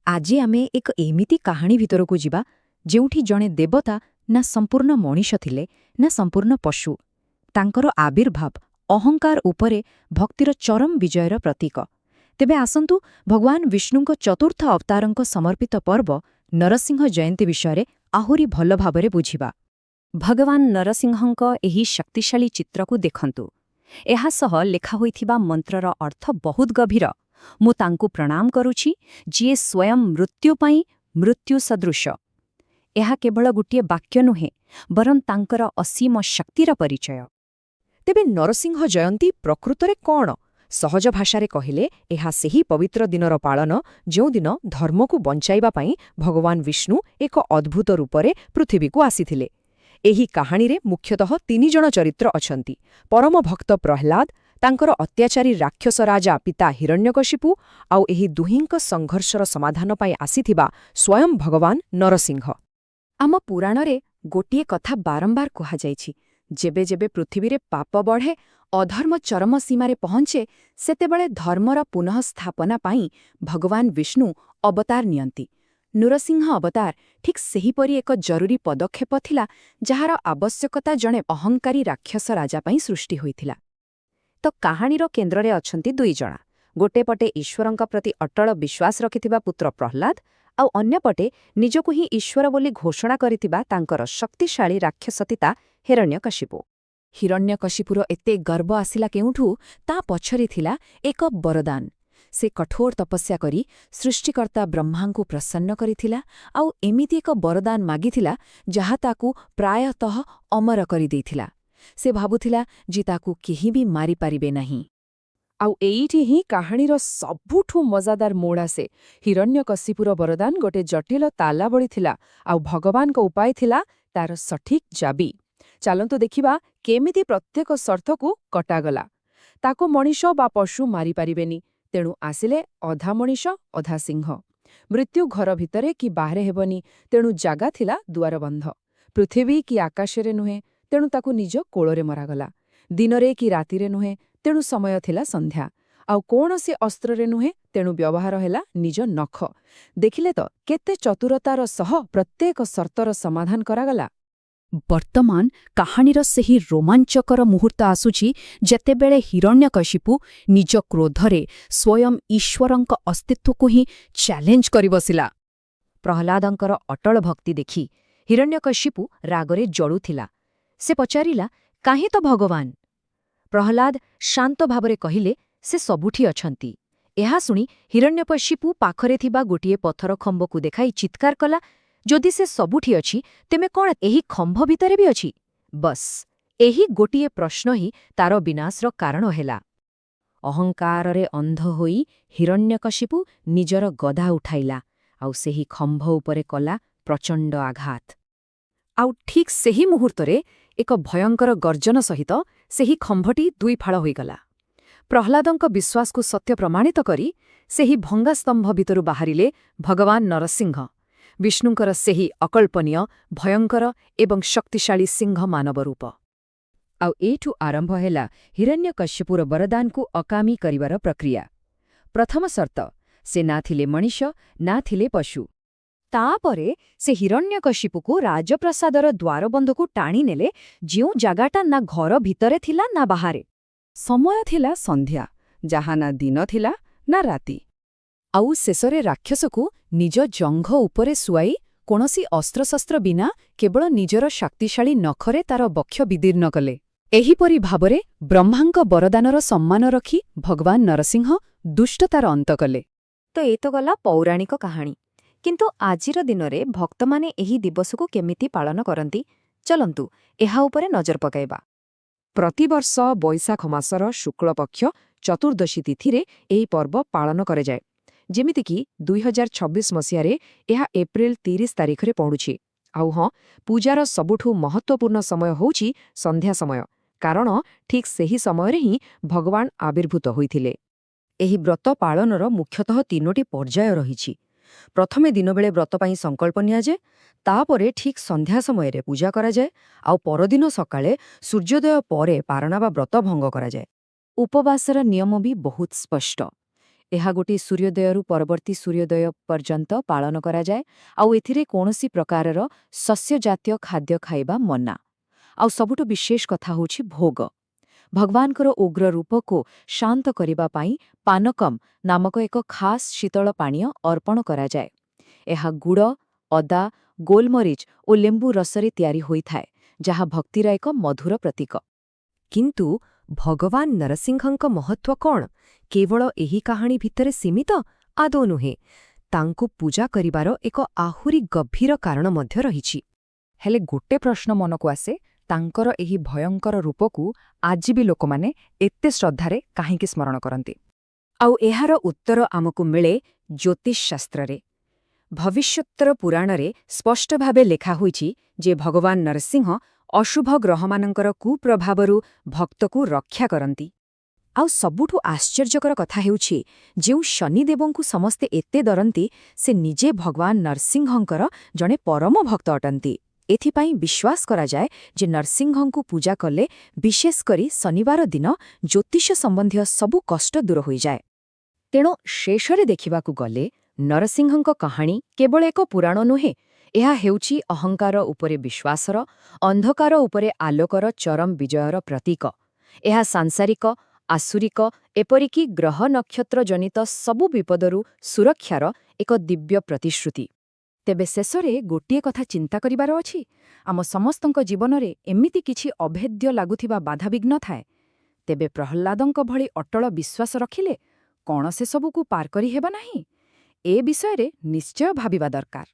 ଆଜି ଆମେ ଏକ ଏମିତି କାହାଣୀ ଭିତରକୁ ଯିବା ଯେଉଁଠି ଜଣେ ଦେବତା ନା ସମ୍ପୂର୍ଣ୍ଣ ମଣିଷ ଥିଲେ ନା ସମ୍ପୂର୍ଣ୍ଣ ପଶୁ। ତାଙ୍କର ଆବିର୍ଭାବ ଅହଙ୍କାର ଉପରେ ଭକ୍ତିର ଚରମ ବିଜୟର ପ୍ରତୀକ। ତେବେ ଆସନ୍ତୁ, ଭଗବାନ ବିଷ୍ଣୁଙ୍କ ଚତୁର୍ଥ ଅବତାରଙ୍କ ସମର୍ପିତ ପର୍ବ ନରସିଂହ ଜୟନ୍ତୀ ବିଷୟରେ ଆହୁରି ଭଲ ଭାବରେ ବୁଝିବା। ଭଗବାନ ନରସିଂହଙ୍କ ଏହି ଶକ୍ତିଶାଳୀ ଚିତ୍ରକୁ ଦେଖନ୍ତୁ। ଏହା ସହ ଲେଖା ହୋଇଥିବା ମନ୍ତ୍ରର ଅର୍ଥ ବହୁତ ଗଭୀର। ମୁଁ ତାଙ୍କୁ ପ୍ରଣାମ କରୁଛି, ଯିଏ ସ୍ୱୟଂ ମୃତ୍ୟୁ ପାଇଁ ମୃତ୍ୟୁ ସଦୃଶ। ଏହା କେବଳ ଗୋଟିଏ ବାକ୍ୟ ନୁହେଁ, ବରଂ ତାଙ୍କର ଅସୀମ ଶକ୍ତିର ପରିଚୟ। ତେବେ ନରସିଂହ ଜୟନ୍ତୀ ପ୍ରକୃତରେ କ'ଣ? ସହଜ ଭାଷାରେ କହିଲେ, ଏହା ସେହି ପବିତ୍ର ଦିନର ପାଳନ, ଯେଉଁଦିନ ଧର୍ମକୁ ବଞ୍ଚାଇବା ପାଇଁ ଭଗବାନ ବିଷ୍ଣୁ ଏକ ଅଦ୍ଭୁତ ରୂପରେ ପୃଥିବୀକୁ ଆସିଥିଲେ। ଏହି କାହାଣୀରେ ମୁଖ୍ୟତଃ ତିନିଜଣ ଚରିତ୍ର ଅଛନ୍ତି: ପରମ ଭକ୍ତ ପ୍ରହ୍ଲାଦ, ତାଙ୍କର ଅତ୍ୟାଚାରୀ ରାକ୍ଷସ ରାଜା ପିତା ହିରଣ୍ୟକଶିପୁ, ଆଉ ଏହି ଦୁହିଁଙ୍କ ସଂଘର୍ଷର ସମାଧାନ ପାଇଁ ଆସିଥିବା ସ୍ୱୟଂ ଭଗବାନ ନରସିଂହ। ଆମ ପୁରାଣରେ ଗୋଟିଏ କଥା ବାରମ୍ବାର କୁହାଯାଇଛି, ଯେବେ ଯେବେ ପୃଥିବୀରେ ପାପ ବଢ଼େ, ଅଧର୍ମ ଚରମ ସୀମାରେ ପହଞ୍ଚେ, ସେତେବେଳେ ଧର୍ମର ପୁନଃସ୍ଥାପନା ପାଇଁ ଭଗବାନ ବିଷ୍ଣୁ ଅବତାର ନିଅନ୍ତି। ନୃସିଂହ ଅବତାର ଠିକ୍ ସେହିପରି ଏକ ଜରୁରୀ ପଦକ୍ଷେପ ଥିଲା, ଯାହାର ଆବଶ୍ୟକତା ଜଣେ ଅହଙ୍କାରୀ ରାକ୍ଷସ ରାଜା ପାଇଁ ସୃଷ୍ଟି ହୋଇଥିଲା। ତ କାହାଣୀର କେନ୍ଦ୍ରରେ ଅଛନ୍ତି ଦୁଇଜଣ। ଗୋଟେ ପଟେ ଈଶ୍ୱରଙ୍କ ପ୍ରତି ଅଟଳ ବିଶ୍ୱାସ ରଖିଥିବା ପୁତ୍ର ପ୍ରହ୍ଲାଦ, ଆଉ ଅନ୍ୟପଟେ ନିଜକୁ ହିଁ ଈଶ୍ୱର ବୋଲି ଘୋଷଣା କରିଥିବା ତାଙ୍କର ଶକ୍ତିଶାଳୀ ରାକ୍ଷସ ପିତା ହିରଣ୍ୟକଶିପୁ। ହିରଣ୍ୟକଶିପୁର ଏତେ ଗର୍ବ ଆସିଲା କେଉଁଠୁ? ତା ପଛରେ ଥିଲା ଏକ ବରଦାନ। ସେ କଠୋର ତପସ୍ୟା କରି ସୃଷ୍ଟିକର୍ତ୍ତା ବ୍ରହ୍ମାଙ୍କୁ ପ୍ରସନ୍ନ କରିଥିଲା, ଆଉ ଏମିତି ଏକ ବରଦାନ ମାଗିଥିଲା ଯାହା ତାକୁ ପ୍ରାୟତଃ ଅମର କରିଦେଇଥିଲା। ସେ ଭାବୁଥିଲା ଯେ ତାକୁ କେହି ବି ମାରିପାରିବେ ନାହିଁ। ଆଉ ଏଇଠି ହିଁ କାହାଣୀର ସବୁଠୁ ମଜାଦାର ମୋଡ଼ ଆସେ। ହିରଣ୍ୟକଶିପୁର ବରଦାନ ଗୋଟେ ଜଟିଳ ତାଲା ଭଳି ଥିଲା, ଆଉ ଭଗବାନଙ୍କ ଉପାୟ ଥିଲା ତାର ସଠିକ୍ ଚାବି। ଚାଲନ୍ତୁ ଦେଖିବା କେମିତି ପ୍ରତ୍ୟେକ ସର୍ତ୍ତକୁ କଟାଗଲା। ତାକୁ ମଣିଷ ବା ପଶୁ ମାରିପାରିବେନି, ତେଣୁ ଆସିଲେ ଅଧା ମଣିଷ ଅଧା ସିଂହ। ମୃତ୍ୟୁ ଘର ଭିତରେ କି ବାହାରେ ହେବନି, ତେଣୁ ଜାଗା ଥିଲା ଦୁଆରବନ୍ଧ। ପୃଥିବୀ କି ଆକାଶରେ ନୁହେଁ, ତେଣୁ ତାକୁ ନିଜ କୋଳରେ ମରାଗଲା। ଦିନରେ କି ରାତିରେ ନୁହେଁ, ତେଣୁ ସମୟ ଥିଲା ସନ୍ଧ୍ୟା। ଆଉ କୌଣସି ଅସ୍ତ୍ରରେ ନୁହେଁ, ତେଣୁ ବ୍ୟବହାର ହେଲା ନିଜ ନଖ। ଦେଖିଲେ ତ, କେତେ ଚତୁରତାର ସହ ପ୍ରତ୍ୟେକ ସର୍ତ୍ତର ସମାଧାନ କରାଗଲା। ବର୍ତ୍ତମାନ କାହାଣୀର ସେହି ରୋମାଞ୍ଚକର ମୁହୂର୍ତ୍ତ ଆସୁଛି, ଯେତେବେଳେ ହିରଣ୍ୟକଶିପୁ ନିଜ କ୍ରୋଧରେ ସ୍ୱୟଂ ଈଶ୍ୱରଙ୍କ ଅସ୍ତିତ୍ୱକୁ ହିଁ ଚ୍ୟାଲେଞ୍ଜ କରିବସିଲା। ପ୍ରହ୍ଲାଦଙ୍କର ଅଟଳ ଭକ୍ତି ଦେଖି ହିରଣ୍ୟକଶିପୁ ରାଗରେ ଜଳୁଥିଲା। ସେ ପଚାରିଲା, କାହିଁ ତ ଭଗବାନ? ପ୍ରହ୍ଲାଦ ଶାନ୍ତ ଭାବରେ କହିଲେ, ସେ ସବୁଠି ଅଛନ୍ତି। ଏହା ଶୁଣି ହିରଣ୍ୟକଶିପୁ ପାଖରେ ଥିବା ଗୋଟିଏ ପଥର ଖମ୍ବକୁ ଦେଖାଇ ଚିତ୍କାର କଲା, ଯଦି ସେ ସବୁଠି ଅଛି, ତେବେ କ'ଣ ଏହି ଖମ୍ବ ଭିତରେ ବି ଅଛି? ବସ୍, ଏହି ଗୋଟିଏ ପ୍ରଶ୍ନ ହିଁ ତାର ବିନାଶର କାରଣ ହେଲା। ଅହଙ୍କାରରେ ଅନ୍ଧ ହୋଇ ହିରଣ୍ୟକଶିପୁ ନିଜର ଗଦା ଉଠାଇଲା ଆଉ ସେହି ଖମ୍ବ ଉପରେ କଲା ପ୍ରଚଣ୍ଡ ଆଘାତ। ଆଉ ଠିକ୍ ସେହି ମୁହୂର୍ତ୍ତରେ ଏକ ଭୟଙ୍କର ଗର୍ଜନ ସହିତ ସେହି ଖମ୍ବଟି ଦୁଇ ଫାଳ ହୋଇଗଲା। ପ୍ରହ୍ଲାଦଙ୍କ ବିଶ୍ୱାସକୁ ସତ୍ୟ ପ୍ରମାଣିତ କରି ସେହି ଭଙ୍ଗା ସ୍ତମ୍ଭ ଭିତରୁ ବାହାରିଲେ ଭଗବାନ ନରସିଂହ, ବିଷ୍ଣୁଙ୍କର ସେହି ଅକଳ୍ପନୀୟ, ଭୟଙ୍କର ଏବଂ ଶକ୍ତିଶାଳୀ ସିଂହ ମାନବ ରୂପ। ଆଉ ଏଇଠୁ ଆରମ୍ଭ ହେଲା ହିରଣ୍ୟକଶ୍ୟପୁର ବରଦାନକୁ ଅକାମୀ କରିବାର ପ୍ରକ୍ରିୟା। ପ୍ରଥମ ସର୍ତ୍ତ, ସେ ନା ଥିଲେ ମଣିଷ ନା ଥିଲେ ପଶୁ। ତାପରେ ସେ ହିରଣ୍ୟକଶିପୁକୁ ରାଜପ୍ରାସାଦର ଦ୍ୱାରବନ୍ଧକୁ ଟାଣିନେଲେ, ଯେଉଁ ଜାଗାଟା ନା ଘର ଭିତରେ ଥିଲା ନା ବାହାରେ। ସମୟ ଥିଲା ସନ୍ଧ୍ୟା, ଯାହା ନା ଦିନ ଥିଲା ନା ରାତି। ଆଉ ଶେଷରେ ରାକ୍ଷସକୁ ନିଜ ଜଙ୍ଘ ଉପରେ ଶୁଆଇ, କୌଣସି ଅସ୍ତ୍ରଶସ୍ତ୍ର ବିନା, କେବଳ ନିଜର ଶକ୍ତିଶାଳୀ ନଖରେ ତାର ବକ୍ଷ ବିଦୀର୍ଣ୍ଣ କଲେ। ଏହିପରି ଭାବରେ ବ୍ରହ୍ମାଙ୍କ ବରଦାନର ସମ୍ମାନ ରଖି ଭଗବାନ ନରସିଂହ ଦୁଷ୍ଟତାର ଅନ୍ତ କଲେ। ତ ଏ ତ ଗଲା ପୌରାଣିକ କାହାଣୀ। କିନ୍ତୁ ଆଜିର ଦିନରେ ଭକ୍ତମାନେ ଏହି ଦିବସକୁ କେମିତି ପାଳନ କରନ୍ତି, ଚଲନ୍ତୁ ଏହା ଉପରେ ନଜର ପକାଇବା। ପ୍ରତିବର୍ଷ ବୈଶାଖ ମାସର ଶୁକ୍ଳପକ୍ଷ ଚତୁର୍ଦ୍ଦଶୀ ତିଥିରେ ଏହି ପର୍ବ ପାଳନ କରାଯାଏ। ଯେମିତିକି 2026 ମସିହାରେ ଏହା ଏପ୍ରିଲ 30 ତାରିଖରେ ପଡ଼ୁଛି। ଆଉ ହଁ, ପୂଜାର ସବୁଠୁ ମହତ୍ତ୍ୱପୂର୍ଣ୍ଣ ସମୟ ହେଉଛି ସନ୍ଧ୍ୟା ସମୟ, କାରଣ ଠିକ୍ ସେହି ସମୟରେ ହିଁ ଭଗବାନ ଆବିର୍ଭୂତ ହୋଇଥିଲେ। ଏହି ବ୍ରତ ପାଳନର ମୁଖ୍ୟତଃ ତିନୋଟି ପର୍ଯ୍ୟାୟ ରହିଛି। ପ୍ରଥମେ ଦିନବେଳେ ବ୍ରତ ପାଇଁ ସଂକଳ୍ପ ନିଆଯାଏ, ତାପରେ ଠିକ୍ ସନ୍ଧ୍ୟା ସମୟରେ ପୂଜା କରାଯାଏ, ଆଉ ପରଦିନ ସକାଳେ ସୂର୍ଯ୍ୟୋଦୟ ପରେ ପାରଣା ବା ବ୍ରତ ଭଙ୍ଗ କରାଯାଏ। ଉପବାସର ନିୟମ ବି ବହୁତ ସ୍ପଷ୍ଟ। ଏହା ଗୋଟିଏ ସୂର୍ଯ୍ୟୋଦୟରୁ ପରବର୍ତ୍ତୀ ସୂର୍ଯ୍ୟୋଦୟ ପର୍ଯ୍ୟନ୍ତ ପାଳନ କରାଯାଏ, ଆଉ ଏଥିରେ କୌଣସି ପ୍ରକାରର ଶସ୍ୟଜାତୀୟ ଖାଦ୍ୟ ଖାଇବା ମନା। ଆଉ ସବୁଠୁ ବିଶେଷ କଥା ହେଉଛି ଭୋଗ। ଭଗବାନଙ୍କର ଉଗ୍ର ରୂପକୁ ଶାନ୍ତ କରିବା ପାଇଁ ପାନକମ୍ ନାମକ ଏକ ଖାସ୍ ଶୀତଳ ପାନୀୟ ଅର୍ପଣ କରାଯାଏ। ଏହା ଗୁଡ଼, ଅଦା, ଗୋଲମରିଚ ଓ ଲେମ୍ବୁ ରସରେ ତିଆରି ହୋଇଥାଏ, ଯାହା ଭକ୍ତିର ଏକ ମଧୁର ପ୍ରତୀକ। କିନ୍ତୁ ଭଗବାନ ନରସିଂହଙ୍କ ମହତ୍ତ୍ୱ କ'ଣ କେବଳ ଏହି କାହାଣୀ ଭିତରେ ସୀମିତ? ଆଦୌ ନୁହେଁ। ତାଙ୍କୁ ପୂଜା କରିବାର ଏକ ଆହୁରି ଗଭୀର କାରଣ ମଧ୍ୟ ରହିଛି। ହେଲେ ଗୋଟେ ପ୍ରଶ୍ନ ମନକୁ ଆସେ, ତାଙ୍କର ଏହି ଭୟଙ୍କର ରୂପକୁ ଆଜି ବି ଲୋକମାନେ ଏତେ ଶ୍ରଦ୍ଧାରେ କାହିଁକି ସ୍ମରଣ କରନ୍ତି? ଆଉ ଏହାର ଉତ୍ତର ଆମକୁ ମିଳେ ଜ୍ୟୋତିଷଶାସ୍ତ୍ରରେ। ଭବିଷ୍ୟୋତ୍ତର ପୁରାଣରେ ସ୍ପଷ୍ଟ ଭାବେ ଲେଖା ହୋଇଛି ଯେ ଭଗବାନ ନରସିଂହ ଅଶୁଭ ଗ୍ରହମାନଙ୍କର କୁପ୍ରଭାବରୁ ଭକ୍ତକୁ ରକ୍ଷା କରନ୍ତି। ଆଉ ସବୁଠୁ ଆଶ୍ଚର୍ଯ୍ୟକର କଥା ହେଉଛି, ଯେଉଁ ଶନିଦେବଙ୍କୁ ସମସ୍ତେ ଏତେ ଡରନ୍ତି, ସେ ନିଜେ ଭଗବାନ ନରସିଂହଙ୍କର ଜଣେ ପରମ ଭକ୍ତ ଅଟନ୍ତି। ଏଥିପାଇଁ ବିଶ୍ୱାସ କରାଯାଏ ଯେ ନରସିଂହଙ୍କୁ ପୂଜା କଲେ, ବିଶେଷ କରି ଶନିବାର ଦିନ, ଜ୍ୟୋତିଷ ସମ୍ବନ୍ଧୀୟ ସବୁ କଷ୍ଟ ଦୂର ହୋଇଯାଏ। ତେଣୁ ଶେଷରେ ଦେଖିବାକୁ ଗଲେ ନରସିଂହଙ୍କ କାହାଣୀ କେବଳ ଏକ ପୁରାଣ ନୁହେଁ, ଏହା ହେଉଛି ଅହଙ୍କାର ଉପରେ ବିଶ୍ୱାସର, ଅନ୍ଧକାର ଉପରେ ଆଲୋକର ଚରମ ବିଜୟର ପ୍ରତୀକ। ଏହା ସାଂସାରିକ, ଆସୁରିକ, ଏପରିକି ଗ୍ରହ ନକ୍ଷତ୍ର ଜନିତ ସବୁ ବିପଦରୁ ସୁରକ୍ଷାର ଏକ ଦିବ୍ୟ ପ୍ରତିଶ୍ରୁତି। ତେବେ ଶେଷରେ ଗୋଟିଏ କଥା ଚିନ୍ତା କରିବାର ଅଛି। ଆମ ସମସ୍ତଙ୍କ ଜୀବନରେ ଏମିତି କିଛି ଅଭେଦ୍ୟ ଲାଗୁଥିବା ବାଧାବିଘ୍ନ ଥାଏ। ତେବେ ପ୍ରହ୍ଲାଦଙ୍କ ଭଳି ଅଟଳ ବିଶ୍ୱାସ ରଖିଲେ କ'ଣ ସେସବୁକୁ ପାର କରିହେବ ନାହିଁ? ଏ ବିଷୟରେ ନିଶ୍ଚୟ ଭାବିବା ଦରକାର।